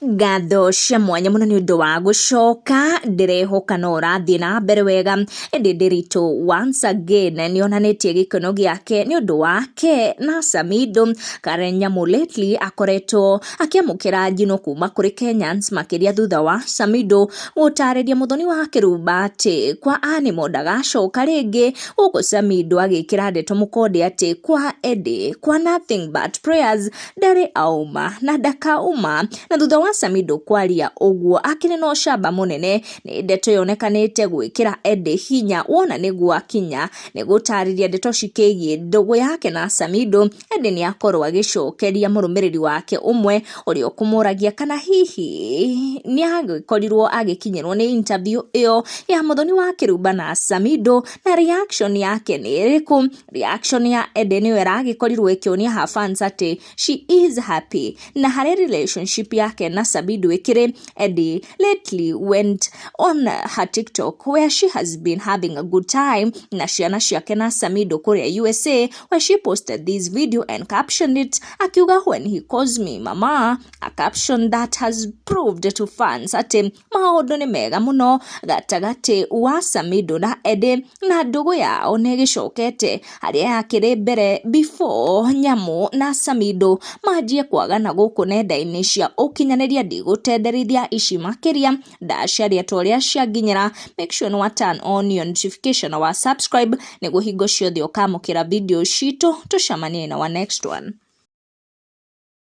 Ngatho cia mwanya mũno nĩ ũndũ wa gũcoka, ndĩrehoka no ũrathiĩ na mbere wega. Ĩndĩ Ndiritu once again nĩ onanĩtie gĩkeno gĩake nĩ ũndũ wake na Samido. Karen Nyamu lately akoretwo akĩamũkĩra njino kuma kũrĩ Kenyans makĩria thutha wa Samido gũtarĩria mũthoni wa Kĩrumba atĩ kwa Animo ndagacoka rĩngĩ, gũkũ Samido agĩkĩra ndeto mũkonde atĩ kwa Eddie kwa nothing but prayers ndarĩ auma na ndakauma. Na thutha wa Samido kwaria ũguo akĩrĩ na ũcamba mũnene, nĩ ndeto yonekanĩte gwĩkĩra Eddie hinya wona nĩguo akinya nĩ gũtarĩria ndeto cikĩgiĩ ndũgũ yake na Samido. Eddie nĩ akorwo agĩcokeria mũrũmĩrĩri wake ũmwe ũrĩa ũkũmũragia kana hihi nĩ agĩkorirwo agĩkinyĩrwo nĩ interview ĩyo ya mũthoni wa Kĩrumba na Samido, na reaction yake nĩ ĩrĩkũ. Reaction ya Eddie nĩyo ĩragĩkorirwo ĩkĩonia her fans atĩ she is happy na harĩa relationship yake na Samido ĩkĩrĩ. Eddie lately went on her TikTok, where she has been having a good time na ciana ciake na Samido kũrĩa USA, where she posted this video and captioned it akiuga, "When he calls me mama," a caption that has proved to fans atĩ maũndũ nĩ mega mũno gatagatĩ wa Samido na Eddie, na ndũgũ yao nĩ ĩgĩcokete harĩa yakĩrĩ mbere before Nyamu na Samido manjie kwagana gũkũ nenda-inĩ cia ũkinyanĩria. Ndigũtenderithia ici makĩria, ndacaria ta ũrĩa cianginyĩra. Make sure nĩ wa turn on your notification na wa subscribe nĩguo hingo ciothe ũkamũkĩra video citũ. Tũcemanie na wa next one.